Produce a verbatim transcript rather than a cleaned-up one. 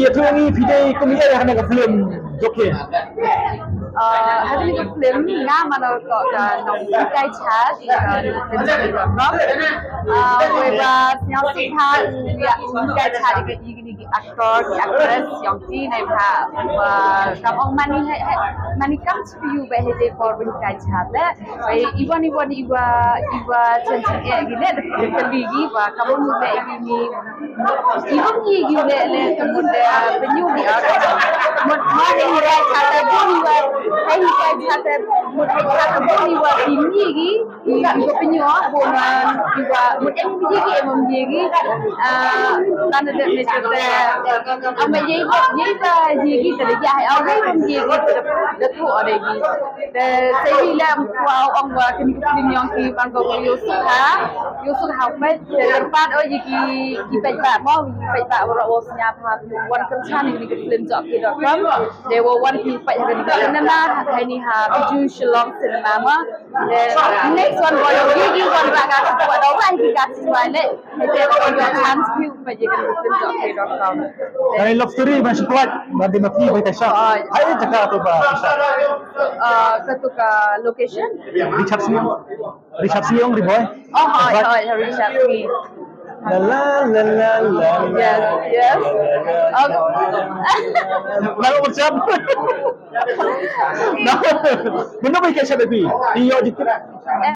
Ïathuh ïa ngi phi dei kum ïa ha kane ka film Jokhe. Ah, ha kane ka film nga mano ko ka nonghikai cha, ka nonghikai cha. Ah, wei ba sñiaw suk ha ïa hikai cha ïa ki actor, ki actress, ïong ki ne ba, ba kam ong mani he, he, mani kam chpiu ba he de por ba hikai cha le. Wei iwan iwan iwa iwa chen chen e gi le de kali gi ba kam ong le gi ni. Iwan gi gi le le kam ong de ba ñu ni a. Mut mani hikai cha te bu ni wa. Hikai cha te mut hikai cha te bu ni wa ki ni gi. Iwa pinyo, bunan, iwa, mut em yegi, em yegi, ah, tana de me te, ama yegi, yegi ta yegi ta de ya, au yegi, em yegi ta de tu ore gi. Te sei la kwa ong wa kin ku pinyo ki bang ko yo su ha, yo su ha pe, te terpat o yegi, ki pe ba mo, pe ba ro o sñiaw ha, wan kan chan ni ki film Jokhe dot com. They were one thing fight ha ka cinema, ha ka ni ha Bijou Shillong Cinema ma. The next one boy, ye ye one raga ka wa da wa hi ka cinema le. They were your chance ki pa ye ka film Jokhe dot com. Kane love story ba shi plot ba di ma phi ba ka sha. Hai jaka to ba ka sha. Ah, ka to ka location? Richard Singh. Richard Singh, Ri Boy. Oh, hi, hi, Richard Singh. La la la la la. Yes, yes. Okay. Lalu macam. Nah, benar baik saya lebih. Iya, dikit.